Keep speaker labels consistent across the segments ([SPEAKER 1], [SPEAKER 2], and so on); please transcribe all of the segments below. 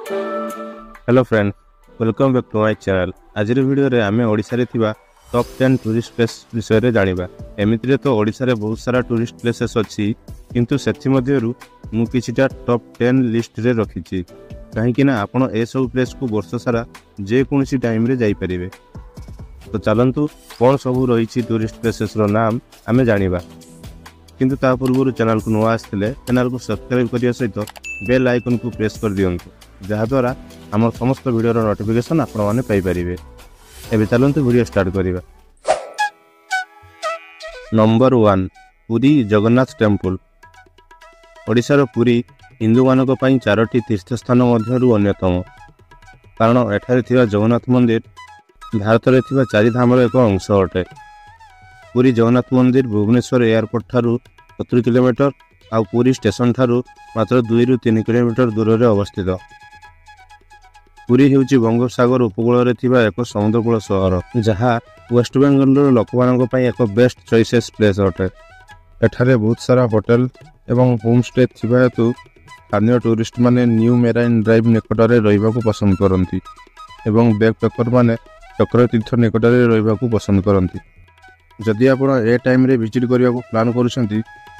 [SPEAKER 1] Hello friend, welcome back to my channel. ଆଜିର ଭିଡ଼ିଓରେ ଆମେ ଓଡ଼ିଶାରେ ଥିବା ଟପ୍ 10 ଟୁରିଷ୍ଟ ପ୍ଲେସ୍ ବିଷୟରେ ଜାଣିବା। ଏମିତିରେ ତ ଓଡ଼ିଶାରେ ବହୁତ ସାରା ଟୁରିଷ୍ଟ ପ୍ଲେସେସ୍ ଅଛି, କିନ୍ତୁ ସେଥିମଧ୍ୟରୁ ମୁଁ କିଛିଟା ଟପ୍ 10 ଲିଷ୍ଟରେ ରଖିଛି, କାହିଁକିନା ଆପଣ ଏସବୁ ପ୍ଲେସ୍କୁ ବର୍ଷ ସାରା ଯେକୌଣସି ଟାଇମ୍ରେ ଯାଇପାରିବେ। ତ ଚାଲନ୍ତୁ, କ'ଣ ସବୁ ରହିଛି ଟୁରିଷ୍ଟ ପ୍ଲେସେସ୍ର ନାମ ଆମେ ଜାଣିବା। କିନ୍ତୁ ତା ପୂର୍ବରୁ ଚ୍ୟାନେଲକୁ ନୂଆ ଆସିଥିଲେ ଚ୍ୟାନେଲକୁ ସବସ୍କ୍ରାଇବ୍ କରିବା ସହିତ ବେଲ୍ ଆଇକନ୍କୁ ପ୍ରେସ୍ କରିଦିଅନ୍ତୁ, ଯାହାଦ୍ୱାରା ଆମର ସମସ୍ତ ଭିଡ଼ିଓର ନୋଟିଫିକେସନ୍ ଆପଣମାନେ ପାଇପାରିବେ। ଏବେ ଚାଲନ୍ତୁ ଭିଡ଼ିଓ ଷ୍ଟାର୍ଟ କରିବା। Number 1, Puri Jagannath temple. ଓଡ଼ିଶାର ପୁରୀ ହିନ୍ଦୁମାନଙ୍କ ପାଇଁ ଚାରୋଟି ତୀର୍ଥସ୍ଥାନ ମଧ୍ୟରୁ ଅନ୍ୟତମ, କାରଣ ଏଠାରେ ଥିବା ଜଗନ୍ନାଥ ମନ୍ଦିର ଭାରତରେ ଥିବା ଚାରିଧାମର ଏକ ଅଂଶ ଅଟେ। ପୁରୀ ଜଗନ୍ନାଥ ମନ୍ଦିର ଭୁବନେଶ୍ୱର ଏୟାରପୋର୍ଟ ଠାରୁ 70 କିଲୋମିଟର ଆଉ ପୁରୀ ଷ୍ଟେସନ ଠାରୁ ମାତ୍ର 2ରୁ 3 କିଲୋମିଟର ଦୂରରେ ଅବସ୍ଥିତ। ପୁରୀ ହେଉଛି ବଙ୍ଗୋପସାଗର ଉପକୂଳରେ ଥିବା ଏକ ସମୁଦ୍ରକୂଳ ସହର, ଯାହା ୱେଷ୍ଟବେଙ୍ଗଲର ଲୋକମାନଙ୍କ ପାଇଁ ଏକ ବେଷ୍ଟ ଚଏସେସ୍ ପ୍ଲେସ୍ ଅଟେ। ଏଠାରେ ବହୁତ ସାରା ହୋଟେଲ ଏବଂ ହୋମଷ୍ଟେ ଥିବା ହେତୁ ସ୍ଥାନୀୟ ଟୁରିଷ୍ଟମାନେ ନ୍ୟୁ ମେରାଇନ୍ ଡ୍ରାଇଭ୍ ନିକଟରେ ରହିବାକୁ ପସନ୍ଦ କରନ୍ତି ଏବଂ ବ୍ୟାକ୍ ପ୍ୟାକରମାନେ ଚକ୍ରତୀର୍ଥ ନିକଟରେ ରହିବାକୁ ପସନ୍ଦ କରନ୍ତି। ଯଦି ଆପଣ ଏ ଟାଇମ୍ରେ ଭିଜିଟ୍ କରିବାକୁ ପ୍ଲାନ୍ କରୁଛନ୍ତି,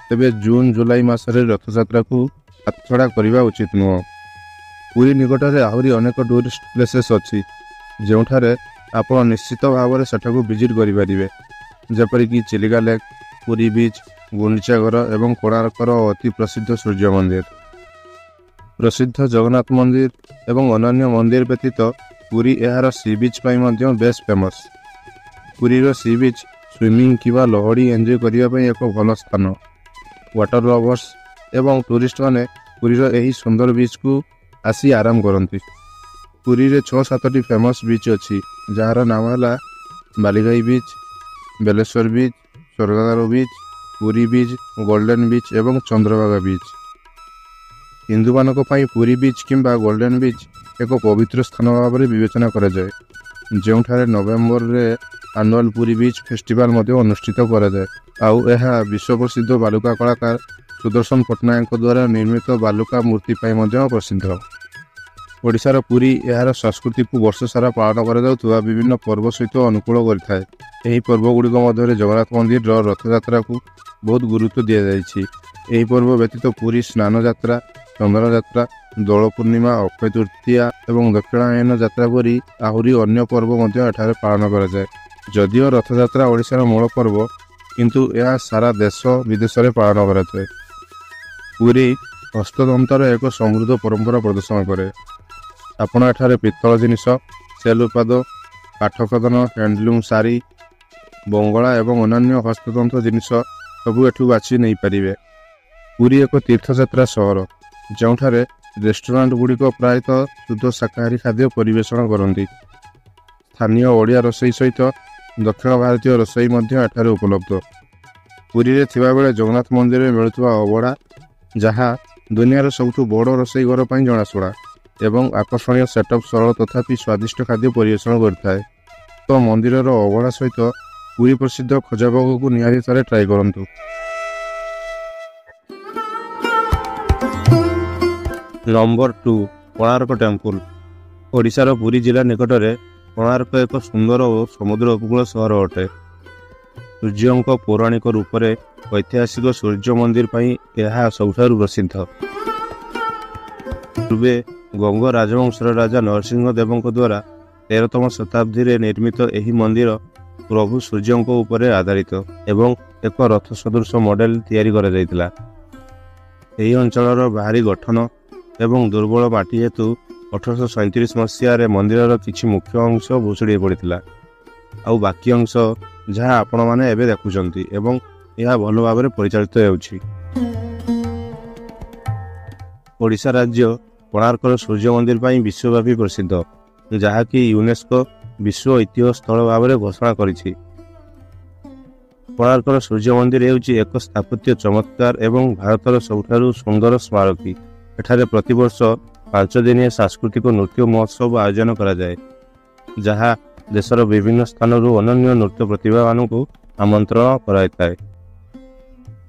[SPEAKER 1] ତେବେ ଜୁନ୍ ଜୁଲାଇ ମାସରେ ରଥଯାତ୍ରାକୁ ହାତଛଡ଼ା କରିବା ଉଚିତ ନୁହଁ। ପୁରୀ ନିକଟରେ ଆହୁରି ଅନେକ ଟୁରିଷ୍ଟ ପ୍ଲେସେସ୍ ଅଛି, ଯେଉଁଠାରେ ଆପଣ ନିଶ୍ଚିତ ଭାବରେ ସେଠାକୁ ଭିଜିଟ୍ କରିପାରିବେ, ଯେପରିକି ଚିଲିକା ଲେକ୍, ପୁରୀ ବିଚ୍, ଗୁଣ୍ଡିଚା ଘର ଏବଂ କୋଣାର୍କର ଅତି ପ୍ରସିଦ୍ଧ ସୂର୍ଯ୍ୟ ମନ୍ଦିର। ପ୍ରସିଦ୍ଧ ଜଗନ୍ନାଥ ମନ୍ଦିର ଏବଂ ଅନ୍ୟାନ୍ୟ ମନ୍ଦିର ବ୍ୟତୀତ ପୁରୀ ଏହାର ସି ବିଚ୍ ପାଇଁ ମଧ୍ୟ ବେଶ୍ ଫେମସ୍। ପୁରୀର ସି ବିଚ୍ ସୁଇମିଂ କିମ୍ବା ଲହଡ଼ି ଏନ୍ଜୟ କରିବା ପାଇଁ ଏକ ଭଲ ସ୍ଥାନ। ୱାଟର ଲଭର୍ସ ଏବଂ ଟୁରିଷ୍ଟମାନେ ପୁରୀର ଏହି ସୁନ୍ଦର ବିଚ୍କୁ ଆସି ଆରାମ କରନ୍ତି। ପୁରୀରେ ଛଅ ସାତଟି ଫେମସ୍ ବିଚ୍ ଅଛି, ଯାହାର ନାମ ହେଲା Balighai beach, Beleswar beach, Swargadwar beach, Puri beach, golden beach ଏବଂ ଚନ୍ଦ୍ରଭାଗା ବିଚ୍। ହିନ୍ଦୁମାନଙ୍କ ପାଇଁ ପୁରୀ ବିଚ୍ କିମ୍ବା ଗୋଲ୍ଡେନ୍ ବିଚ୍ ଏକ ପବିତ୍ର ସ୍ଥାନ ଭାବରେ ବିବେଚନା କରାଯାଏ, ଯେଉଁଠାରେ ନଭେମ୍ବରରେ ଆନୁଆଲ୍ ପୁରୀ ବିଚ୍ ଫେଷ୍ଟିଭାଲ ମଧ୍ୟ ଅନୁଷ୍ଠିତ କରାଯାଏ। ଆଉ ଏହା ବିଶ୍ୱ ପ୍ରସିଦ୍ଧ ବାଲୁକା କଳାକାର ସୁଦର୍ଶନ ପଟ୍ଟନାୟକଙ୍କ ଦ୍ୱାରା ନିର୍ମିତ ବାଲୁକା ମୂର୍ତ୍ତି ପାଇଁ ମଧ୍ୟ ପ୍ରସିଦ୍ଧ। ଓଡ଼ିଶାର ପୁରୀ ଏହାର ସଂସ୍କୃତିକୁ ବର୍ଷ ସାରା ପାଳନ କରାଯାଉଥିବା ବିଭିନ୍ନ ପର୍ବ ସହିତ ଅନୁକୂଳ କରିଥାଏ। ଏହି ପର୍ବଗୁଡ଼ିକ ମଧ୍ୟରେ ଜଗନ୍ନାଥ ମନ୍ଦିରର ରଥଯାତ୍ରାକୁ ବହୁତ ଗୁରୁତ୍ୱ ଦିଆଯାଇଛି। ଏହି ପର୍ବ ବ୍ୟତୀତ ପୁରୀ ସ୍ନାନ ଯାତ୍ରା, ଚନ୍ଦନ ଯାତ୍ରା, ଦୋଳ ପୂର୍ଣ୍ଣିମା, ଅକ୍ଷୟ ତୃତୀୟା ଏବଂ ଦକ୍ଷିଣାୟନ ଯାତ୍ରା ପରି ଆହୁରି ଅନ୍ୟ ପର୍ବ ମଧ୍ୟ ଏଠାରେ ପାଳନ କରାଯାଏ। ଯଦିଓ ରଥଯାତ୍ରା ଓଡ଼ିଶାର ମୂଳ ପର୍ବ, କିନ୍ତୁ ଏହା ସାରା ଦେଶ ବିଦେଶରେ ପାଳନ କରାଯାଏ। ପୁରୀ ହସ୍ତତନ୍ତର ଏକ ସମୃଦ୍ଧ ପରମ୍ପରା ପ୍ରଦର୍ଶନ କରେ। ଆପଣ ଏଠାରେ ପିତ୍ତଳ ଜିନିଷ, ସେଲ୍ ଉତ୍ପାଦ, କାଠ ଖୋଦନ, ହ୍ୟାଣ୍ଡଲୁମ୍ ଶାଢ଼ୀ, ବଙ୍ଗଳା ଏବଂ ଅନ୍ୟାନ୍ୟ ହସ୍ତତନ୍ତ ଜିନିଷ ସବୁ ଏଠୁ ବାଛି ନେଇପାରିବେ। ପୁରୀ ଏକ ତୀର୍ଥଯାତ୍ରା ସହର, ଯେଉଁଠାରେ ରେଷ୍ଟୁରାଣ୍ଟ ଗୁଡ଼ିକ ପ୍ରାୟତଃ ଶୁଦ୍ଧ ଶାକାହାରୀ ଖାଦ୍ୟ ପରିବେଷଣ କରନ୍ତି। ସ୍ଥାନୀୟ ଓଡ଼ିଆ ରୋଷେଇ ସହିତ ଦକ୍ଷିଣ ଭାରତୀୟ ରୋଷେଇ ମଧ୍ୟ ଏଠାରେ ଉପଲବ୍ଧ। ପୁରୀରେ ଥିବାବେଳେ ଜଗନ୍ନାଥ ମନ୍ଦିରରେ ମିଳୁଥିବା ଅବଢ଼ା, ଯାହା ଦୁନିଆର ସବୁଠୁ ବଡ଼ ରୋଷେଇ ଘର ପାଇଁ ଜଣାଶୁଣା ଏବଂ ଆକର୍ଷଣୀୟ ସେଟଅପ୍, ସରଳ ତଥାପି ସ୍ୱାଦିଷ୍ଟ ଖାଦ୍ୟ ପରିବେଷଣ କରିଥାଏ। ତ ମନ୍ଦିରର ଅବଢ଼ା ସହିତ ପୁରୀ ପ୍ରସିଦ୍ଧ ଖଜା ଭୋଗକୁ ନିହାତି ଥରେ ଟ୍ରାଏ କରନ୍ତୁ। Number 2, Konark temple. ଓଡ଼ିଶାର ପୁରୀ ଜିଲ୍ଲା ନିକଟରେ କୋଣାର୍କ ଏକ ସୁନ୍ଦର ଓ ସମୁଦ୍ର ଉପକୂଳ ସହର ଅଟେ। ସୂର୍ଯ୍ୟଙ୍କ ପୌରାଣିକ ରୂପରେ ଐତିହାସିକ ସୂର୍ଯ୍ୟ ମନ୍ଦିର ପାଇଁ ଏହା ସବୁଠାରୁ ପ୍ରସିଦ୍ଧ। ପୂର୍ବେ ଗଙ୍ଗ ରାଜବଂଶର ରାଜା ନରସିଂହ ଦେବଙ୍କ ଦ୍ୱାରା 13ତମ ଶତାବ୍ଦୀରେ ନିର୍ମିତ ଏହି ମନ୍ଦିର ପ୍ରଭୁ ସୂର୍ଯ୍ୟଙ୍କ ଉପରେ ଆଧାରିତ ଏବଂ ଏକ ରଥ ସଦୃଶ ମଡେଲ ତିଆରି କରାଯାଇଥିଲା। ଏହି ଅଞ୍ଚଳର ଭାରୀ ଗଠନ ଏବଂ ଦୁର୍ବଳ ମାଟି ହେତୁ 1837 ମସିହାରେ ମନ୍ଦିରର କିଛି ମୁଖ୍ୟ ଅଂଶ ଭୁଶୁଡ଼ି ପଡ଼ିଥିଲା, ଆଉ ବାକି ଅଂଶ ଯାହା ଆପଣମାନେ ଏବେ ଦେଖୁଛନ୍ତି ଏବଂ ଏହା ଭଲ ଭାବରେ ପରିଚାଳିତ ହେଉଛି। ଓଡ଼ିଶା ରାଜ୍ୟ କୋଣାର୍କର ସୂର୍ଯ୍ୟ ମନ୍ଦିର ପାଇଁ ବିଶ୍ୱବ୍ୟାପୀ ପ୍ରସିଦ୍ଧ, ଯାହାକି ୟୁନେସ୍କୋ ବିଶ୍ୱ ଐତିହ୍ୟ ସ୍ଥଳ ଭାବରେ ଘୋଷଣା କରିଛି। କୋଣାର୍କର ସୂର୍ଯ୍ୟ ମନ୍ଦିର ହେଉଛି ଏକ ସ୍ଥାପତ୍ୟ ଚମତ୍କାର ଏବଂ ଭାରତର ସବୁଠାରୁ ସୁନ୍ଦର ସ୍ମାରକୀ। ଏଠାରେ ପ୍ରତିବର୍ଷ 5 ଦିନିଆ ସାଂସ୍କୃତିକ ନୃତ୍ୟ ମହୋତ୍ସବ ଆୟୋଜନ କରାଯାଏ, ଯାହା ଦେଶର ବିଭିନ୍ନ ସ୍ଥାନରୁ ଅନନ୍ୟ ନୃତ୍ୟ ପ୍ରତିଭାମାନଙ୍କୁ ଆମନ୍ତ୍ରଣ କରାଯାଇଥାଏ।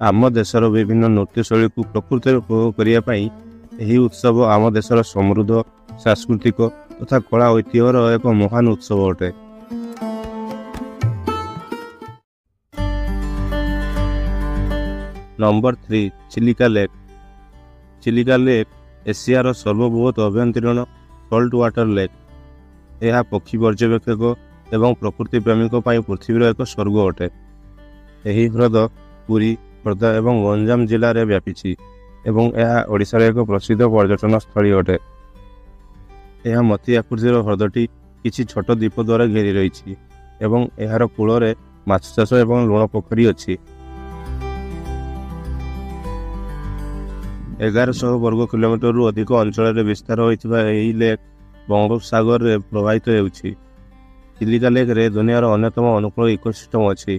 [SPEAKER 1] ଆମ ଦେଶର ବିଭିନ୍ନ ନୃତ୍ୟଶୈଳୀକୁ ପ୍ରକୃତରେ ଉପଭୋଗ କରିବା ପାଇଁ ଏହି ଉତ୍ସବ ଆମ ଦେଶର ସମୃଦ୍ଧ ସାଂସ୍କୃତିକ ତଥା କଳା ଐତିହ୍ୟର ଏକ ମହାନ ଉତ୍ସବ ଅଟେ। Number 3, Chilika lake. Chilika lake ଏସିଆର ସର୍ବବୃହତ ଆଭ୍ୟନ୍ତରୀଣ ସଲ୍ଟ ୱାଟର ଲେକ୍। ଏହା ପକ୍ଷୀ ପର୍ଯ୍ୟବେକ୍ଷକ ଏବଂ ପ୍ରକୃତି ପ୍ରେମୀଙ୍କ ପାଇଁ ପୃଥିବୀର ଏକ ସ୍ୱର୍ଗ ଅଟେ। ଏହି ହ୍ରଦ ପୁରୀ, ଖୋର୍ଦ୍ଧା ଏବଂ ଗଞ୍ଜାମ ଜିଲ୍ଲାରେ ବ୍ୟାପିଛି ଏବଂ ଏହା ଓଡ଼ିଶାର ଏକ ପ୍ରସିଦ୍ଧ ପର୍ଯ୍ୟଟନ ସ୍ଥଳୀ ଅଟେ। ଏହା ମୋତି ଆକୃତିର ହ୍ରଦଟି କିଛି ଛୋଟ ଦ୍ୱୀପ ଦ୍ୱାରା ଘେରି ରହିଛି ଏବଂ ଏହାର କୂଳରେ ମାଛ ଚାଷ ଏବଂ ଲୁଣ ପୋଖରୀ ଅଛି। 1100 ବର୍ଗ କିଲୋମିଟରରୁ ଅଧିକ ଅଞ୍ଚଳରେ ବିସ୍ତାର ହୋଇଥିବା ଏହି ଲେକ୍ ବଙ୍ଗୋପସାଗରରେ ପ୍ରବାହିତ ହେଉଛି। ଚିଲିକା ଲେକ୍ରେ ଦୁନିଆର ଅନ୍ୟତମ ଅନୁକୂଳ ଇକୋସିଷ୍ଟମ୍ ଅଛି,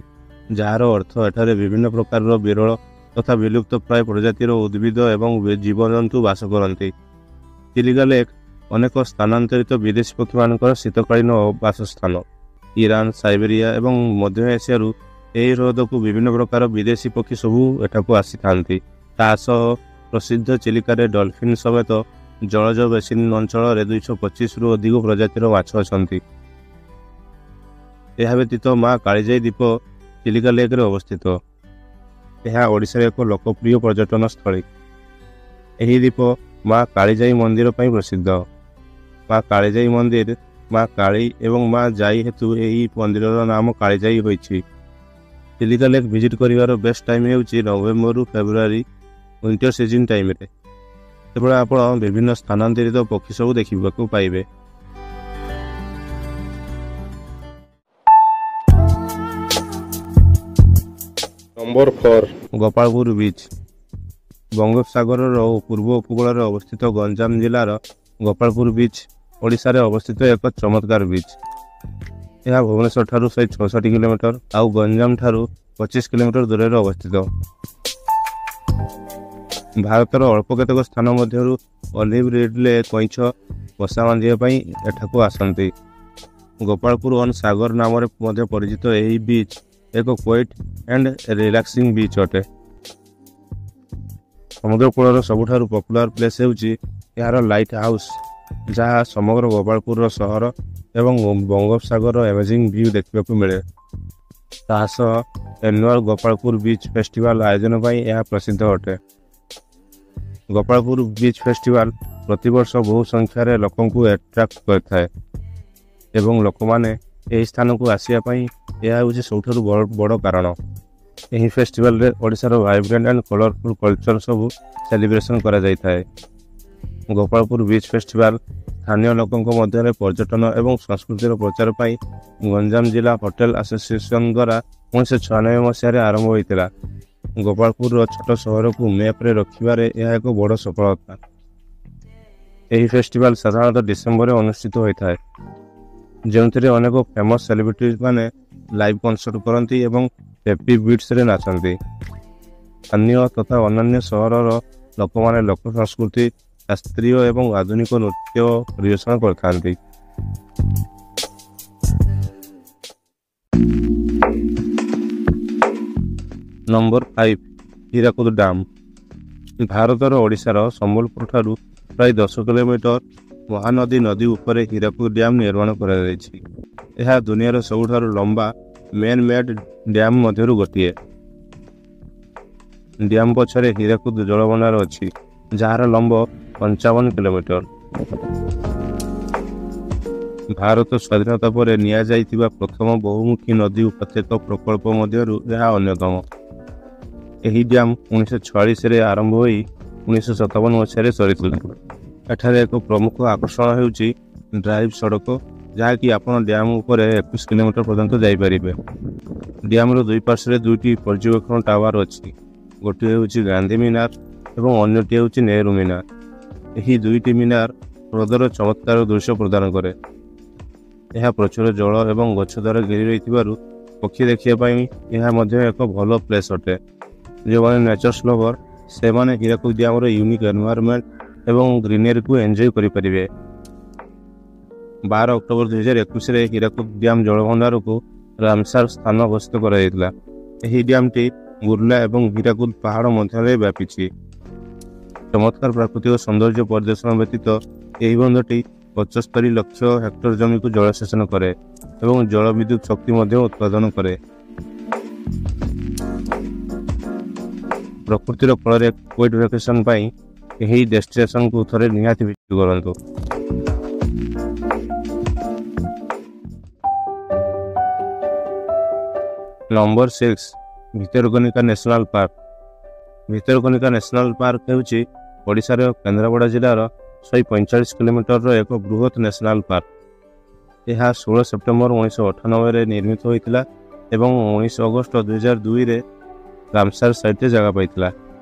[SPEAKER 1] ଯାହାର ଅର୍ଥ ଏଠାରେ ବିଭିନ୍ନ ପ୍ରକାରର ବିରଳ ତଥା ବିଲୁପ୍ତ ପ୍ରାୟ ପ୍ରଜାତିର ଉଦ୍ଭିଦ ଏବଂ ଜୀବଜନ୍ତୁ ବାସ କରନ୍ତି। ଚିଲିକା ଲେକ୍ ଅନେକ ସ୍ଥାନାନ୍ତରିତ ବିଦେଶୀ ପକ୍ଷୀମାନଙ୍କର ଶୀତକାଳୀନ ବାସସ୍ଥାନ। ଇରାନ, ସାଇବେରିଆ ଏବଂ ମଧ୍ୟ ଏସିଆରୁ ଏହି ହ୍ରଦକୁ ବିଭିନ୍ନ ପ୍ରକାର ବିଦେଶୀ ପକ୍ଷୀ ସବୁ ଏଠାକୁ ଆସିଥାନ୍ତି। ତା ସହ ପ୍ରସିଦ୍ଧ ଚିଲିକାରେ ଡଲଫିନ୍ ସମେତ ଜଳଜ ବେସିନ୍ ଅଞ୍ଚଳରେ 225ରୁ ଅଧିକ ପ୍ରଜାତିର ମାଛ ଅଛନ୍ତି। ଏହା ବ୍ୟତୀତ ମା କାଳିଜାଇ ଦ୍ୱୀପ ଚିଲିକା ଲେକ୍ରେ ଅବସ୍ଥିତ। ଏହା ଓଡ଼ିଶାର ଏକ ଲୋକପ୍ରିୟ ପର୍ଯ୍ୟଟନ ସ୍ଥଳୀ। ଏହି ଦ୍ୱୀପ ମା କାଳିଜାଇ ମନ୍ଦିର ପାଇଁ ପ୍ରସିଦ୍ଧ। ମା କାଳିଜାଇ ମନ୍ଦିର ମା କାଳୀ ଏବଂ ମା ଜାଇ ହେତୁ ଏହି ମନ୍ଦିରର ନାମ କାଳିଜାଇ ହୋଇଛି। ଚିଲିକା ଲେକ୍ ଭିଜିଟ୍ କରିବାର ବେଷ୍ଟ ଟାଇମ୍ ହେଉଛି ନଭେମ୍ବରରୁ ଫେବୃଆରୀ ୱିଣ୍ଟର ସିଜନ୍ ଟାଇମ୍ରେ। ସେତେବେଳେ ଆପଣ ବିଭିନ୍ନ ସ୍ଥାନାନ୍ତରିତ ପକ୍ଷୀ ସବୁ ଦେଖିବାକୁ ପାଇବେ।
[SPEAKER 2] Number 4,
[SPEAKER 1] Gopalpur beach. ବଙ୍ଗୋପସାଗରର ପୂର୍ବ ଉପକୂଳରେ ଅବସ୍ଥିତ ଗଞ୍ଜାମ ଜିଲ୍ଲାର ଗୋପାଳପୁର ବିଚ୍ ଓଡ଼ିଶାରେ ଅବସ୍ଥିତ ଏକ ଚମତ୍କାର ବିଚ୍। ଏହା ଭୁବନେଶ୍ୱର ଠାରୁ 166 କିଲୋମିଟର ଆଉ ଗଞ୍ଜାମ ଠାରୁ 25 କିଲୋମିଟର ଦୂରରେ ଅବସ୍ଥିତ। ଭାରତର ଅଳ୍ପ କେତେକ ସ୍ଥାନ ମଧ୍ୟରୁ ଅଲିଭ୍ ରିଡଲେ କଇଁଛ ବସା ବାନ୍ଧିବା ପାଇଁ ଏଠାକୁ ଆସନ୍ତି। ଗୋପାଳପୁର ଅନ୍ ସାଗର ନାମରେ ମଧ୍ୟ ପରିଚିତ ଏହି ବିଚ୍ ଏକ କ୍ୱାଇଟ୍ ଆଣ୍ଡ ରିଲାକ୍ସିଂ ବିଚ୍ ଅଟେ। ସମୁଦ୍ର କୂଳର ସବୁଠାରୁ ପପୁଲାର ପ୍ଲେସ୍ ହେଉଛି ଏହାର ଲାଇଟ୍ ହାଉସ୍, ଯାହା ସମଗ୍ର ଗୋପାଳପୁରର ସହର ଏବଂ ବଙ୍ଗୋପସାଗରର ଆମେଜିଂ ଭ୍ୟୁ ଦେଖିବାକୁ ମିଳେ। ତା ସହ ଆନୁଆଲ ଗୋପାଳପୁର ବିଚ୍ ଫେଷ୍ଟିଭାଲ ଆୟୋଜନ ପାଇଁ ଏହା ପ୍ରସିଦ୍ଧ ଅଟେ। ଗୋପାଳପୁର ବିଚ୍ ଫେଷ୍ଟିଭାଲ ପ୍ରତିବର୍ଷ ବହୁ ସଂଖ୍ୟାରେ ଲୋକଙ୍କୁ ଆଟ୍ରାକ୍ଟ କରିଥାଏ ଏବଂ ଲୋକମାନେ ଏହି ସ୍ଥାନକୁ ଆସିବା ପାଇଁ ଏହା ହେଉଛି ସବୁଠାରୁ ବଡ଼ କାରଣ। ଏହି ଫେଷ୍ଟିଭାଲରେ ଓଡ଼ିଶାର ଭାଇବ୍ରାଣ୍ଟ ଆଣ୍ଡ କଲରଫୁଲ୍ କଲଚର ସବୁ ସେଲିବ୍ରେସନ୍ କରାଯାଇଥାଏ। ଗୋପାଳପୁର ବିଚ୍ ଫେଷ୍ଟିଭାଲ ସ୍ଥାନୀୟ ଲୋକଙ୍କ ମଧ୍ୟରେ ପର୍ଯ୍ୟଟନ ଏବଂ ସଂସ୍କୃତିର ପ୍ରଚାର ପାଇଁ ଗଞ୍ଜାମ ଜିଲ୍ଲା ହୋଟେଲ ଆସୋସିଏସନ୍ ଦ୍ୱାରା 1996 ମସିହାରେ ଆରମ୍ଭ ହୋଇଥିଲା। ଗୋପାଳପୁରର ଛୋଟ ସହରକୁ ମ୍ୟାପ୍ରେ ରଖିବାରେ ଏହା ଏକ ବଡ଼ ସଫଳତା। ଏହି ଫେଷ୍ଟିଭାଲ ସାଧାରଣତଃ ଡିସେମ୍ବରରେ ଅନୁଷ୍ଠିତ ହୋଇଥାଏ, ଯେଉଁଥିରେ ଅନେକ ଫେମସ୍ ସେଲିବ୍ରିଟିଜ୍ ମାନେ ଲାଇଭ୍ କନସର୍ଟ କରନ୍ତି ଏବଂ ହେପି ବିଟ୍ସରେ ନାଚନ୍ତି। ସ୍ଥାନୀୟ ତଥା ଅନ୍ୟାନ୍ୟ ସହରର ଲୋକମାନେ ଲୋକ ସଂସ୍କୃତି, ଶାସ୍ତ୍ରୀୟ ଏବଂ ଆଧୁନିକ ନୃତ୍ୟ ପରିବେଷଣ କରିଥାନ୍ତି। Number 5, Hirakud dam. ଭାରତର ଓଡ଼ିଶାର ସମ୍ବଲପୁର ଠାରୁ ପ୍ରାୟ 10 କିଲୋମିଟର ମହାନଦୀ ନଦୀ ଉପରେ ହୀରାକୁଦ ଡ୍ୟାମ୍ ନିର୍ମାଣ କରାଯାଇଛି। ଏହା ଦୁନିଆର ସବୁଠାରୁ ଲମ୍ବା ମ୍ୟାନ୍ ମେଡ୍ ଡ୍ୟାମ୍ ମଧ୍ୟରୁ ଗୋଟିଏ। ଡ୍ୟାମ୍ ପଛରେ ହୀରାକୁଦ ଜଳଭଣ୍ଡାର ଅଛି, ଯାହାର ଲମ୍ବ 55 କିଲୋମିଟର। ଭାରତ ସ୍ୱାଧୀନତା ପରେ ନିଆଯାଇଥିବା ପ୍ରଥମ ବହୁମୁଖୀ ନଦୀ ଉପତ୍ୟକା ପ୍ରକଳ୍ପ ମଧ୍ୟରୁ ଏହା ଅନ୍ୟତମ। ଏହି ଡ୍ୟାମ୍ 1946ରେ ଆରମ୍ଭ ହୋଇ 1957 ମସିହାରେ ସରିଥିଲା। ଏଠାରେ ଏକ ପ୍ରମୁଖ ଆକର୍ଷଣ ହେଉଛି ଡ୍ରାଇଭ୍ ସଡ଼କ, ଯାହାକି ଆପଣ ଡ୍ୟାମ୍ ଉପରେ 21 କିଲୋମିଟର ପର୍ଯ୍ୟନ୍ତ ଯାଇପାରିବେ। ଡ୍ୟାମ୍ର ଦୁଇ ପାର୍ଶ୍ୱରେ ଦୁଇଟି ପର୍ଯ୍ୟବେକ୍ଷଣ ଟାୱାର ଅଛି। ଗୋଟିଏ ହେଉଛି ଗାନ୍ଧୀ ମିନାର ଏବଂ ଅନ୍ୟଟି ହେଉଛି ନେହେରୁ ମିନାର। ଏହି ଦୁଇଟି ମିନାର ହ୍ରଦର ଚମତ୍କାର ଦୃଶ୍ୟ ପ୍ରଦାନ କରେ। ଏହା ପ୍ରଚୁର ଜଳ ଏବଂ ଗଛ ଦ୍ୱାରା ଘେରି ରହିଥିବାରୁ ପକ୍ଷୀ ଦେଖିବା ପାଇଁ ଏହା ମଧ୍ୟ ଏକ ଭଲ ପ୍ଲେସ୍ ଅଟେ। ଯେଉଁମାନେ ନେଚର୍ସ ଲଭର, ସେମାନେ ହୀରାକୁଦ ଡ୍ୟାମ୍ର ୟୁନିକ୍ ଏନଭାୟରମେଣ୍ଟ ଏବଂ ଗ୍ରିନେରୀକୁ ଏନ୍ଜୟ କରିପାରିବେ। 12 ଅକ୍ଟୋବର 2021ରେ ହୀରାକୁଦ ଡ୍ୟାମ୍ ଜଳଭଣ୍ଡାରକୁ ରାମସାର ସ୍ଥାନ ଘୋଷିତ କରାଯାଇଥିଲା। ଏହି ଡ୍ୟାମ୍ଟି ବୁର୍ଲା ଏବଂ ହୀରାକୁଦ ପାହାଡ଼ ମଧ୍ୟରେ ବ୍ୟାପିଛି। ଚମତ୍କାର ପ୍ରାକୃତିକ ସୌନ୍ଦର୍ଯ୍ୟ ପରିଦର୍ଶନ ବ୍ୟତୀତ ଏହି ବନ୍ଧଟି 75 ଲକ୍ଷ ହେକ୍ଟର ଜମିକୁ ଜଳସେଚନ କରେ ଏବଂ ଜଳ ବିଦ୍ୟୁତ ଶକ୍ତି ମଧ୍ୟ ଉତ୍ପାଦନ କରେ। ପ୍ରକୃତିର କୋଳରେ କ୍ୱାଏଟ୍ ଭ୍ୟାକେସନ୍ ପାଇଁ ଏହି ଡେଷ୍ଟିନେସନକୁ ଥରେ ନିହାତି ଭିଜିଟ୍ କରନ୍ତୁ। Number 6, Bhitarkanika national park. Bhitarkanika national park ହେଉଛି ଓଡ଼ିଶାର କେନ୍ଦ୍ରାପଡ଼ା ଜିଲ୍ଲାର 145 କିଲୋମିଟରର ଏକ ବୃହତ୍ ନ୍ୟାସନାଲ୍ ପାର୍କ। ଏହା 16 ସେପ୍ଟେମ୍ବର 1998ରେ ନିର୍ମିତ ହୋଇଥିଲା ଏବଂ 19 ଅଗଷ୍ଟ 2002ରେ ରାମସାର ସାଇଟ୍ରେ ଜାଗା ପାଇଥିଲା।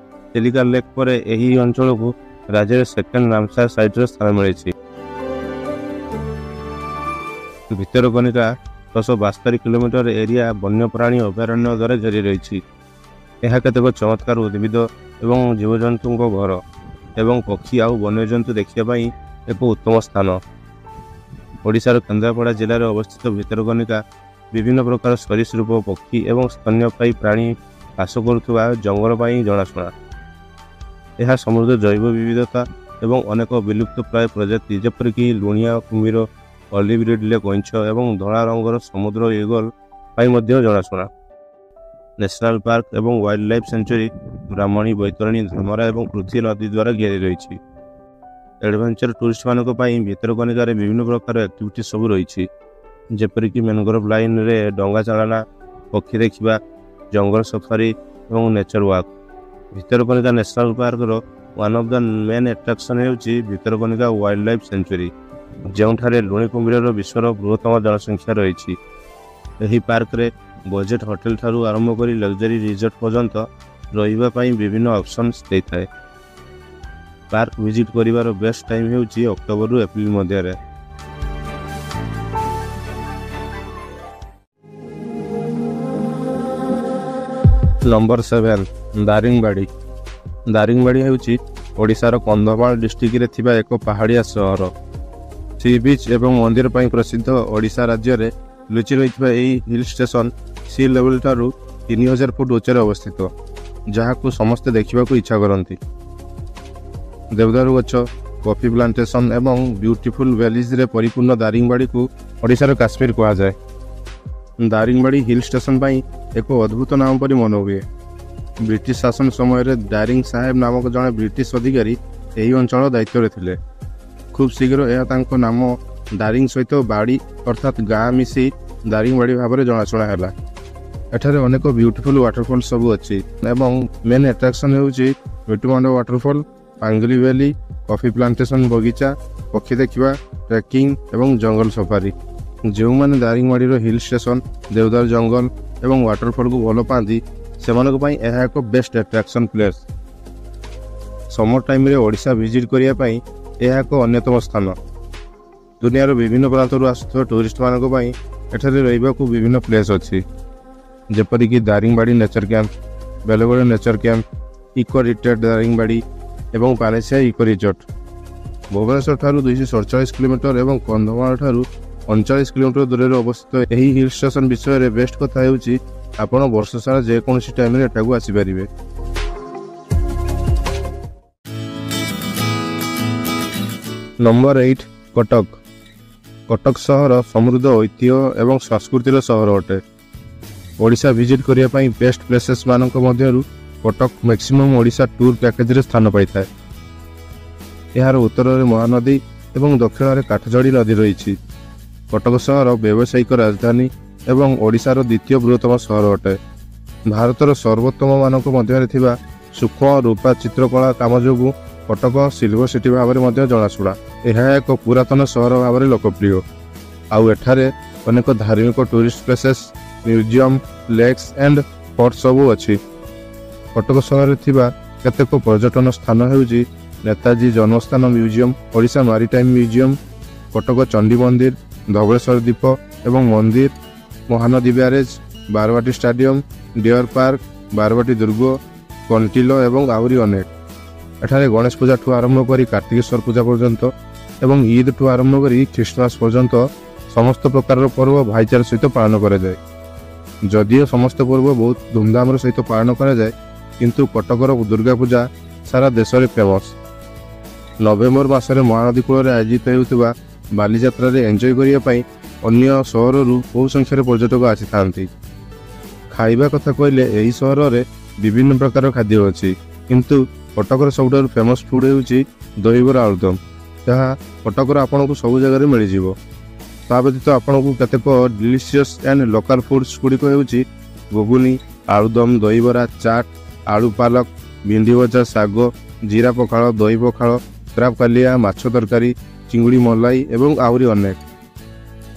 [SPEAKER 1] ଚିଲିକା ଲେକ୍ ପରେ ଏହି ଅଞ୍ଚଳକୁ ରାଜ୍ୟରେ ସେକେଣ୍ଡ ରାମସାର ସାଇଟ୍ର ସ୍ଥାନ ମିଳିଛି। ଭିତରକନିକା 672 କିଲୋମିଟର ଏରିଆ ବନ୍ୟପ୍ରାଣୀ ଅଭୟାରଣ୍ୟ ଦ୍ୱାରା ଘେରି ରହିଛି। ଏହା କେତେକ ଚମତ୍କାର ଉଦ୍ଭିଦ ଏବଂ ଜୀବଜନ୍ତୁଙ୍କ ଘର ଏବଂ ପକ୍ଷୀ ଆଉ ବନ୍ୟଜନ୍ତୁ ଦେଖିବା ପାଇଁ ଏକ ଉତ୍ତମ ସ୍ଥାନ। ଓଡ଼ିଶାର କେନ୍ଦ୍ରାପଡ଼ା ଜିଲ୍ଲାରେ ଅବସ୍ଥିତ ଭିତରକନିକା ବିଭିନ୍ନ ପ୍ରକାର ସରୀସୃପ, ପକ୍ଷୀ ଏବଂ ସ୍ତନ୍ୟପାୟୀ ପ୍ରାଣୀ ବାସ କରୁଥିବା ଜଙ୍ଗଲ ପାଇଁ ଜଣାଶୁଣା। ଏହା ସମୃଦ୍ଧ ଜୈବ ବିବିଧତା ଏବଂ ଅନେକ ବିଲୁପ୍ତ ପ୍ରାୟ ପ୍ରଜାତି, ଯେପରିକି ଲୁଣିଆ କୁମ୍ଭୀର, ଅଲିଭ୍ ରିଡଲେ କଇଁଛ ଏବଂ ଧଳା ରଙ୍ଗର ସମୁଦ୍ର ଇଗଲ ପାଇଁ ମଧ୍ୟ ଜଣାଶୁଣା। ନ୍ୟାସନାଲ୍ ପାର୍କ ଏବଂ ୱାଇଲ୍ଡ ଲାଇଫ୍ ସାଙ୍କଚୁଆରୀ ବ୍ରାହ୍ମଣୀ, ବୈତରଣୀ, ଧାମରା ଏବଂ ପୃଥ୍ୱୀ ନଦୀ ଦ୍ୱାରା ଘେରି ରହିଛି। ଆଡ଼ଭେଞ୍ଚର ଟୁରିଷ୍ଟମାନଙ୍କ ପାଇଁ ଭିତରକନିକାରେ ବିଭିନ୍ନ ପ୍ରକାର ଆକ୍ଟିଭିଟି ସବୁ ରହିଛି, ଯେପରିକି ମ୍ୟାନଗ୍ରୋଭ୍ ଲାଇନ୍ରେ ଡଙ୍ଗା ଚାଳନା, ପକ୍ଷୀ ଦେଖିବା, ଜଙ୍ଗଲ ସଫାରି ଏବଂ ନେଚର ୱାକ୍। ଭିତରକନିକା ନ୍ୟାସନାଲ୍ ପାର୍କର one of the main attraction ହେଉଛି ଭିତରକନିକା ୱାଇଲ୍ଡ ଲାଇଫ୍ ସାଙ୍କଚୁଆରୀ, ଯେଉଁଠାରେ ଲୁଣି କୁମ୍ଭୀରର ବିଶ୍ୱର ବୃହତ୍ତମ ଜନସଂଖ୍ୟା ରହିଛି। ଏହି ପାର୍କରେ ବଜେଟ୍ ହୋଟେଲ ଠାରୁ ଆରମ୍ଭ କରି ଲକ୍ଜରୀ ରିଜର୍ଟ ପର୍ଯ୍ୟନ୍ତ ରହିବା ପାଇଁ ବିଭିନ୍ନ ଅପସନ୍ସ ଦେଇଥାଏ। ପାର୍କ ଭିଜିଟ୍ କରିବାର ବେଷ୍ଟ ଟାଇମ୍ ହେଉଛି ଅକ୍ଟୋବରରୁ ଏପ୍ରିଲ ମଧ୍ୟରେ। ନମ୍ବର 7, ଦାରିଙ୍ଗବାଡ଼ି। ଦାରିଙ୍ଗବାଡ଼ି ହେଉଛି ଓଡ଼ିଶାର କନ୍ଧମାଳ ଡିଷ୍ଟ୍ରିକ୍ଟରେ ଥିବା ଏକ ପାହାଡ଼ିଆ ସହର। ସି ବିଚ୍ ଏବଂ ମନ୍ଦିର ପାଇଁ ପ୍ରସିଦ୍ଧ ଓଡ଼ିଶା ରାଜ୍ୟରେ ଲୁଚି ରହିଥିବା ଏହି ହିଲ୍ ଷ୍ଟେସନ ସି ଲେଭେଲ ଠାରୁ 3000 ଫୁଟ ଉଚ୍ଚରେ ଅବସ୍ଥିତ, ଯାହାକୁ ସମସ୍ତେ ଦେଖିବାକୁ ଇଚ୍ଛା କରନ୍ତି। ଦେବଦାରୁ ଗଛ, କଫି ପ୍ଲାଣ୍ଟେସନ ଏବଂ ବ୍ୟୁଟିଫୁଲ୍ ଭ୍ୟାଲିଜରେ ପରିପୂର୍ଣ୍ଣ ଦାରିଙ୍ଗବାଡ଼ିକୁ ଓଡ଼ିଶାର କାଶ୍ମୀର କୁହାଯାଏ। ଦାରିଙ୍ଗବାଡ଼ି ହିଲ୍ ଷ୍ଟେସନ ପାଇଁ ଏକ ଅଦ୍ଭୁତ ନାମ ପରି ମନେ ହୁଏ। ବ୍ରିଟିଶ ଶାସନ ସମୟରେ ଡାରିଙ୍ଗ ସାହେବ ନାମକ ଜଣେ ବ୍ରିଟିଶ ଅଧିକାରୀ ଏହି ଅଞ୍ଚଳ ଦାୟିତ୍ୱରେ ଥିଲେ। ଖୁବ୍ ଶୀଘ୍ର ଏହା ତାଙ୍କ ନାମ ଦାରିଙ୍ଗ ସହିତ ବାଡ଼ି ଅର୍ଥାତ୍ ଗାଁ ମିଶି ଦାରିଙ୍ଗବାଡ଼ି ଭାବରେ ଜଣାଶୁଣା ହେଲା। ଏଠାରେ ଅନେକ ବ୍ୟୁଟିଫୁଲ୍ ୱାଟରଫଲ୍ ସବୁ ଅଛି ଏବଂ ମେନ୍ ଆଟ୍ରାକ୍ସନ୍ ହେଉଛି ମିଟୁମାଣ୍ଡ ୱାଟରଫଲ୍, ପାଙ୍ଗଲି ଭ୍ୟାଲି, କଫି ପ୍ଲାଣ୍ଟେସନ ବଗିଚା, ପକ୍ଷୀ ଦେଖିବା, ଟ୍ରେକିଂ ଏବଂ ଜଙ୍ଗଲ ସଫାରି। ଯେଉଁମାନେ ଦାରିଙ୍ଗବାଡ଼ିର ହିଲ୍ ଷ୍ଟେସନ, ଦେବଦାର ଜଙ୍ଗଲ ଏବଂ ୱାଟରଫଲ୍କୁ ଭଲ ପାଆନ୍ତି, ସେମାନଙ୍କ ପାଇଁ ଏହା ଏକ ବେଷ୍ଟ ଆଟ୍ରାକ୍ସନ୍ ପ୍ଲେସ୍। ସମର ଟାଇମ୍ରେ ଓଡ଼ିଶା ଭିଜିଟ୍ କରିବା ପାଇଁ ଏହା ଏକ ଅନ୍ୟତମ ସ୍ଥାନ। ଦୁନିଆର ବିଭିନ୍ନ ପ୍ରାନ୍ତରୁ ଆସୁଥିବା ଟୁରିଷ୍ଟମାନଙ୍କ ପାଇଁ ଏଠାରେ ରହିବାକୁ ବିଭିନ୍ନ ପ୍ଲେସ୍ ଅଛି, ଯେପରିକି Daringbadi nature camp, Belghar nature camp, eco retreat Daringbadi ଏବଂ ପାନେସିଆ ଇକୋ ରିଜର୍ଟ। ଭୁବନେଶ୍ୱର ଠାରୁ 247 କିଲୋମିଟର ଏବଂ କନ୍ଧମାଳ ଠାରୁ 39 କିଲୋମିଟର ଦୂରରେ ଅବସ୍ଥିତ ଏହି ହିଲ୍ ଷ୍ଟେସନ ବିଷୟରେ ବେଷ୍ଟ କଥା ହେଉଛି, ଆପଣ ବର୍ଷ ସାରା ଯେକୌଣସି ଟାଇମ୍ରେ ଏଠାକୁ ଆସିପାରିବେ। ନମ୍ବର 8, କଟକ। କଟକ ସହର ସମୃଦ୍ଧ ଐତିହ୍ୟ ଏବଂ ସଂସ୍କୃତିର ସହର ଅଟେ। ଓଡ଼ିଶା ଭିଜିଟ୍ କରିବା ପାଇଁ ବେଷ୍ଟ ପ୍ଲେସେସ୍ ମାନଙ୍କ ମଧ୍ୟରୁ କଟକ ମ୍ୟାକ୍ସିମମ୍ ଓଡ଼ିଶା ଟୁର୍ ପ୍ୟାକେଜରେ ସ୍ଥାନ ପାଇଥାଏ। ଏହାର ଉତ୍ତରରେ ମହାନଦୀ ଏବଂ ଦକ୍ଷିଣରେ କାଠଯୋଡ଼ି ନଦୀ ରହିଛି। କଟକ ସହର ବ୍ୟବସାୟିକ ରାଜଧାନୀ ଏବଂ ଓଡ଼ିଶାର ଦ୍ୱିତୀୟ ବୃହତ୍ତମ ସହର ଅଟେ। ଭାରତର ସର୍ବୋତ୍ତମ ମାନଙ୍କ ମଧ୍ୟରେ ଥିବା ସୂକ୍ଷ୍ମ ରୂପା ଚିତ୍ରକଳା କାମ ଯୋଗୁଁ କଟକ ସିଲଭର ସିଟି ଭାବରେ ମଧ୍ୟ ଜଣାଶୁଣା। ଏହା ଏକ ପୁରାତନ ସହର ଭାବରେ ଲୋକପ୍ରିୟ। ଆଉ ଏଠାରେ ଅନେକ ଧାର୍ମିକ tourist places, museum, lakes and fort ସବୁ ଅଛି। କଟକ ସହରରେ ଥିବା କେତେକ ପର୍ଯ୍ୟଟନ ସ୍ଥାନ ହେଉଛି ନେତାଜୀ ଜନ୍ମସ୍ଥାନ museum, Odisha maritime museum, Cuttack Chandi ମନ୍ଦିର, ଧବଳେଶ୍ୱର ଦ୍ୱୀପ ଏବଂ ମନ୍ଦିର, Mahanadi barrage, Barabati stadium, deer park, Barabati ଦୁର୍ଗ, କଣ୍ଟିଲୋ ଏବଂ ଆହୁରି ଅନେକ। ଏଠାରେ ଗଣେଶ ପୂଜାଠୁ ଆରମ୍ଭ କରି କାର୍ତ୍ତିକେଶ୍ୱର ପୂଜା ପର୍ଯ୍ୟନ୍ତ ଏବଂ ଇଦ୍ଠୁ ଆରମ୍ଭ କରି ଖ୍ରୀଷ୍ଟମାସ ପର୍ଯ୍ୟନ୍ତ ସମସ୍ତ ପ୍ରକାରର ପର୍ବ ଭାଇଚାରା ସହିତ ପାଳନ କରାଯାଏ। ଯଦିଓ ସମସ୍ତ ପର୍ବ ବହୁତ ଧୁମଧାମର ସହିତ ପାଳନ କରାଯାଏ, କିନ୍ତୁ କଟକର ଦୁର୍ଗା ପୂଜା ସାରା ଦେଶରେ ଫେମସ୍। ନଭେମ୍ବର ମାସରେ ମହାନଦୀ କୂଳରେ ଆୟୋଜିତ ହେଉଥିବା ବାଲିଯାତ୍ରାରେ ଏନ୍ଜୟ କରିବା ପାଇଁ ଅନ୍ୟ ସହରରୁ ବହୁ ସଂଖ୍ୟାରେ ପର୍ଯ୍ୟଟକ ଆସିଥାନ୍ତି। ଖାଇବା କଥା କହିଲେ, ଏହି ସହରରେ ବିଭିନ୍ନ ପ୍ରକାର ଖାଦ୍ୟ ଅଛି, କିନ୍ତୁ କଟକର ସବୁଠାରୁ ଫେମସ୍ ଫୁଡ଼୍ ହେଉଛି ଦହିବରା ଆଳୁଦମ, ଯାହା କଟକର ଆପଣଙ୍କୁ ସବୁ ଜାଗାରେ ମିଳିଯିବ। ତା ବ୍ୟତୀତ ଆପଣଙ୍କୁ କେତେକ ଡିଲିସିୟସ୍ ଆଣ୍ଡ ଲୋକାଲ୍ ଫୁଡ଼୍ସ ଗୁଡ଼ିକ ହେଉଛି ଘୁଗୁନି, ଆଳୁଦମ, ଦହିବରା, ଚାଟ୍, ଆଳୁ ପାଲକ, ଭେଣ୍ଡି ଭଜା, ଶାଗ, ଜିରା ପଖାଳ, ଦହି ପଖାଳ, କ୍ରାବ୍ କାଲିଆ, ମାଛ ତରକାରୀ, ଚିଙ୍ଗୁଡ଼ି ମଲାଇ ଏବଂ ଆହୁରି ଅନେକ।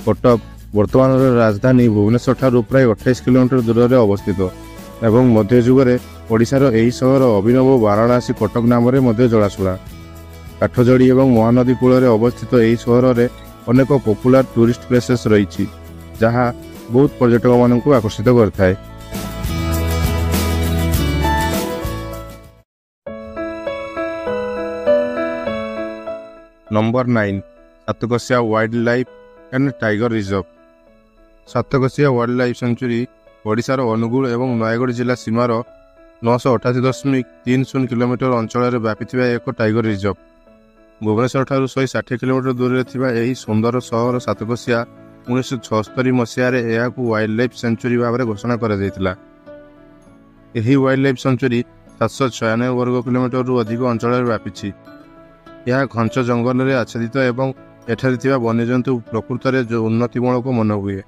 [SPEAKER 1] କଟକ ବର୍ତ୍ତମାନର ରାଜଧାନୀ ଭୁବନେଶ୍ୱର ଠାରୁ ପ୍ରାୟ 28 କିଲୋମିଟର ଦୂରରେ ଅବସ୍ଥିତ ଏବଂ ମଧ୍ୟଯୁଗରେ ଓଡ଼ିଶାର ଏହି ସହର ଅଭିନବ ବାରାଣାସୀ କଟକ ନାମରେ ମଧ୍ୟ ଜଣାଶୁଣା। କାଠଯୋଡ଼ି ଏବଂ ମହାନଦୀ କୂଳରେ ଅବସ୍ଥିତ ଏହି ସହରରେ ଅନେକ ପପୁଲାର ଟୁରିଷ୍ଟ ପ୍ଲେସେସ୍ ରହିଛି, ଯାହା ବହୁତ ପର୍ଯ୍ୟଟକମାନଙ୍କୁ ଆକର୍ଷିତ କରିଥାଏ। Number 9, Satkosia Wildlife and Tiger Reserve। Satkosia wild life ସାଞ୍ଚୁରୀ ଓଡ଼ିଶାର ଅନୁଗୁଳ ଏବଂ ନୟାଗଡ଼ ଜିଲ୍ଲା ସୀମାର 988.30 କିଲୋମିଟର ଅଞ୍ଚଳରେ ବ୍ୟାପିଥିବା ଏକ ଟାଇଗର ରିଜର୍ଭ। ଭୁବନେଶ୍ୱରଠାରୁ 160 କିଲୋମିଟର ଦୂରରେ ଥିବା ଏହି ସୁନ୍ଦର ସହର ସାତକୋଶିଆ, 1976 ମସିହାରେ ଏହାକୁ ୱାଇଲ୍ଡ ଲାଇଫ୍ ସାଞ୍ଚୁରୀ ଭାବରେ ଘୋଷଣା କରାଯାଇଥିଲା। ଏହି ୱାଇଲ୍ଡ ଲାଇଫ୍ ସାଞ୍ଚୁରୀ 796 ବର୍ଗ କିଲୋମିଟରରୁ ଅଧିକ ଅଞ୍ଚଳରେ ବ୍ୟାପିଛି। ଏହା ଘଞ୍ଚ ଜଙ୍ଗଲରେ ଆଚ୍ଛାଦିତ ଏବଂ ଏଠାରେ ଥିବା ବନ୍ୟଜନ୍ତୁ ପ୍ରକୃତରେ ଉନ୍ନତିମୂଳକ ମନେ ହୁଏ।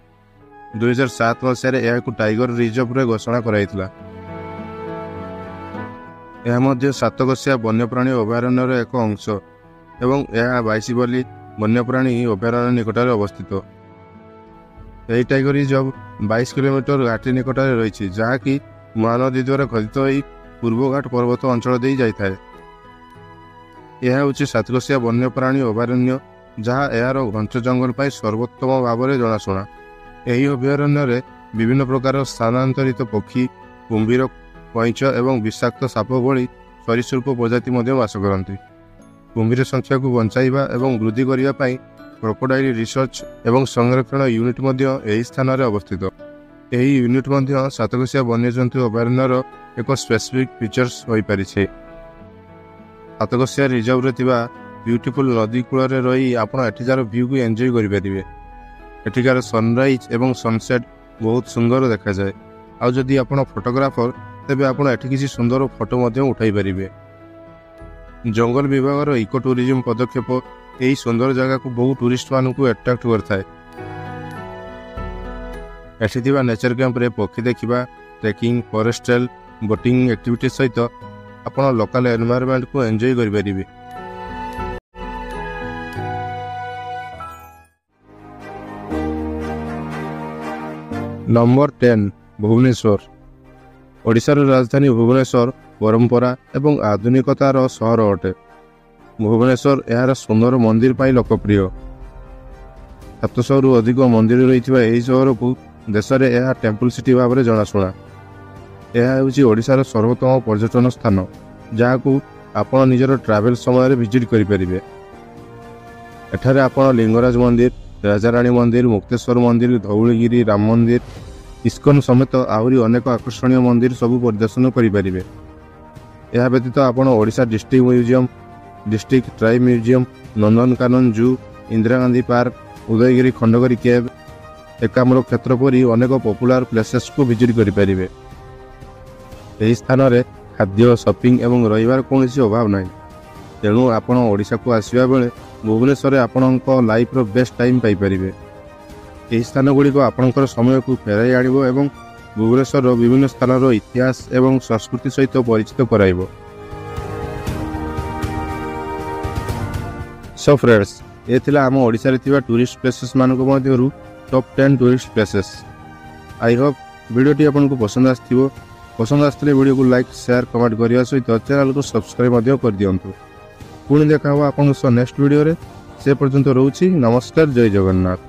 [SPEAKER 1] 2007 ମସିହାରେ ଏହାକୁ ଟାଇଗର ରିଜର୍ଭରେ ଘୋଷଣା କରାଯାଇଥିଲା। ଏହା ମଧ୍ୟ ସାତକୋଶିଆ ବନ୍ୟପ୍ରାଣୀ ଅଭୟାରଣ୍ୟର ଏକ ଅଂଶ ଏବଂ ଏହା ବାଇଶିପଲ୍ଲୀ ବନ୍ୟପ୍ରାଣୀ ଅଭୟାରଣ୍ୟ ନିକଟରେ ଅବସ୍ଥିତ। ଏହି ଟାଇଗର ରିଜର୍ଭ 22 କିଲୋମିଟର ଘାଟି ନିକଟରେ ରହିଛି, ଯାହାକି ମହାନଦୀ ଦ୍ୱାରା ଖୋଦିତ ହୋଇ ପୂର୍ବଘାଟ ପର୍ବତ ଅଞ୍ଚଳ ଦେଇ ଯାଇଥାଏ। ଏହା ହେଉଛି ସାତକୋଶିଆ ବନ୍ୟପ୍ରାଣୀ ଅଭୟାରଣ୍ୟ, ଯାହା ଏହାର ଘଞ୍ଚ ଜଙ୍ଗଲ ପାଇଁ ସର୍ବୋତ୍ତମ ଭାବରେ ଜଣାଶୁଣା। ଏହି ଅଭୟାରଣ୍ୟରେ ବିଭିନ୍ନ ପ୍ରକାର ସ୍ଥାନାନ୍ତରିତ ପକ୍ଷୀ, କୁମ୍ଭୀର, କଇଁଛ ଏବଂ ବିଷାକ୍ତ ସାପ ଭଳି ସରୀସୃପ ପ୍ରଜାତି ମଧ୍ୟ ବାସ କରନ୍ତି। କୁମ୍ଭୀର ସଂଖ୍ୟାକୁ ବଞ୍ଚାଇବା ଏବଂ ବୃଦ୍ଧି କରିବା ପାଇଁ କ୍ରୋକୋଡାଇଲ୍ ରିସର୍ଚ୍ଚ ଏବଂ ସଂରକ୍ଷଣ ୟୁନିଟ୍ ମଧ୍ୟ ଏହି ସ୍ଥାନରେ ଅବସ୍ଥିତ। ଏହି ୟୁନିଟ୍ ମଧ୍ୟ ସାତକୋଶିଆ ବନ୍ୟଜନ୍ତୁ ଅଭୟାରଣ୍ୟର ଏକ ସ୍ପେସିଫିକ୍ ଫିଚର୍ସ ହୋଇପାରିଛି। ସାତକୋଶିଆ ରିଜର୍ଭରେ ଥିବା ବ୍ୟୁଟିଫୁଲ୍ ନଦୀ କୂଳରେ ରହି ଆପଣ ଏଠିକାର ଭ୍ୟୁକୁ ଏନ୍ଜୟ କରିପାରିବେ। ଏଠିକାର ସନରାଇଜ୍ ଏବଂ ସନସେଟ୍ ବହୁତ ସୁନ୍ଦର ଦେଖାଯାଏ। ଆଉ ଯଦି ଆପଣ ଫଟୋଗ୍ରାଫର, ତେବେ ଆପଣ ଏଠି କିଛି ସୁନ୍ଦର ଫଟୋ ମଧ୍ୟ ଉଠାଇ ପାରିବେ। ଜଙ୍ଗଲ ବିଭାଗର ଇକୋ ଟୁରିଜିମ୍ ପଦକ୍ଷେପ ଏହି ସୁନ୍ଦର ଜାଗାକୁ ବହୁ ଟୁରିଷ୍ଟମାନଙ୍କୁ ଆଟ୍ରାକ୍ଟ କରିଥାଏ। ଏଠି ଥିବା ନେଚର କ୍ୟାମ୍ପରେ ପକ୍ଷୀ ଦେଖିବା, trekking, forest trail, boating activity ସହିତ ଆପଣ ଲୋକାଲ ଏନଭାୟରମେଣ୍ଟକୁ ଏନ୍ଜୟ କରିପାରିବେ। ନମ୍ବର 10, ଭୁବନେଶ୍ୱର। ଓଡ଼ିଶାର ରାଜଧାନୀ ଭୁବନେଶ୍ୱର ପରମ୍ପରା ଏବଂ ଆଧୁନିକତାର ସହର ଅଟେ। ଭୁବନେଶ୍ୱର ଏହାର ସୁନ୍ଦର ମନ୍ଦିର ପାଇଁ ଲୋକପ୍ରିୟ। 700ରୁ ଅଧିକ ମନ୍ଦିର ରହିଥିବା ଏହି ସହରକୁ ଦେଶରେ ଏହା ଟେମ୍ପଲ ସିଟି ଭାବରେ ଜଣାଶୁଣା। ଏହା ହେଉଛି ଓଡ଼ିଶାର ସର୍ବୋତ୍ତମ ପର୍ଯ୍ୟଟନ ସ୍ଥାନ, ଯାହାକୁ ଆପଣ ନିଜର ଟ୍ରାଭେଲ ସମୟରେ ଭିଜିଟ୍ କରିପାରିବେ। ଏଠାରେ ଆପଣ ଲିଙ୍ଗରାଜ ମନ୍ଦିର, ରାଜାରାଣୀ ମନ୍ଦିର, ମୁକ୍ତେଶ୍ୱର ମନ୍ଦିର, ଧଉଳିଗିରି, ରାମ ମନ୍ଦିର, ଇସ୍କନ ସମେତ ଆହୁରି ଅନେକ ଆକର୍ଷଣୀୟ ମନ୍ଦିର ସବୁ ପରିଦର୍ଶନ କରିପାରିବେ। ଏହା ବ୍ୟତୀତ ଆପଣ Odisha district museum, district tribe museum, Nandankanan zoo, Indira Gandhi park, Udayagiri Khandagiri cave, Ekamra କ୍ଷେତ୍ର ପରି ଅନେକ ପପୁଲାର ପ୍ଲେସେସକୁ ଭିଜିଟ୍ କରିପାରିବେ। ଏହି ସ୍ଥାନରେ ଖାଦ୍ୟ, ସପିଂ ଏବଂ ରହିବାର କୌଣସି ଅଭାବ ନାହିଁ। ତେଣୁ ଆପଣ ଓଡ଼ିଶାକୁ ଆସିବା ବେଳେ ଭୁବନେଶ୍ୱରରେ ଆପଣଙ୍କ ଲାଇଫର ବେଷ୍ଟ ଟାଇମ୍ ପାଇପାରିବେ। ଏହି ସ୍ଥାନଗୁଡ଼ିକ ଆପଣଙ୍କର ସମୟକୁ ଫେରାଇ ଆଣିବ ଏବଂ ଭୁବନେଶ୍ୱରର ବିଭିନ୍ନ ସ୍ଥାନର ଇତିହାସ ଏବଂ ସଂସ୍କୃତି ସହିତ ପରିଚିତ କରାଇବ। ସୋ ଫ୍ରେଣ୍ଡସ୍, ଏ ଥିଲା ଆମ ଓଡ଼ିଶାରେ ଥିବା ଟୁରିଷ୍ଟ ପ୍ଲେସେସ୍ ମାନଙ୍କ ମଧ୍ୟରୁ top 10 tourist places. I Hope ଭିଡ଼ିଓଟି ଆପଣଙ୍କୁ ପସନ୍ଦ ଆସିଥିବ। ପସନ୍ଦ ଆସିଥିଲେ ଭିଡ଼ିଓକୁ ଲାଇକ୍, ସେୟାର, କମେଣ୍ଟ କରିବା ସହିତ ଚ୍ୟାନେଲକୁ ସବସ୍କ୍ରାଇବ୍ ମଧ୍ୟ କରିଦିଅନ୍ତୁ। ପୁଣି ଦେଖା ହେବ ଆପଣଙ୍କ ସହ ନେକ୍ସଟ ଭିଡ଼ିଓରେ। ସେ ପର୍ଯ୍ୟନ୍ତ ରହୁଛି। ନମସ୍କାର, ଜୟ ଜଗନ୍ନାଥ।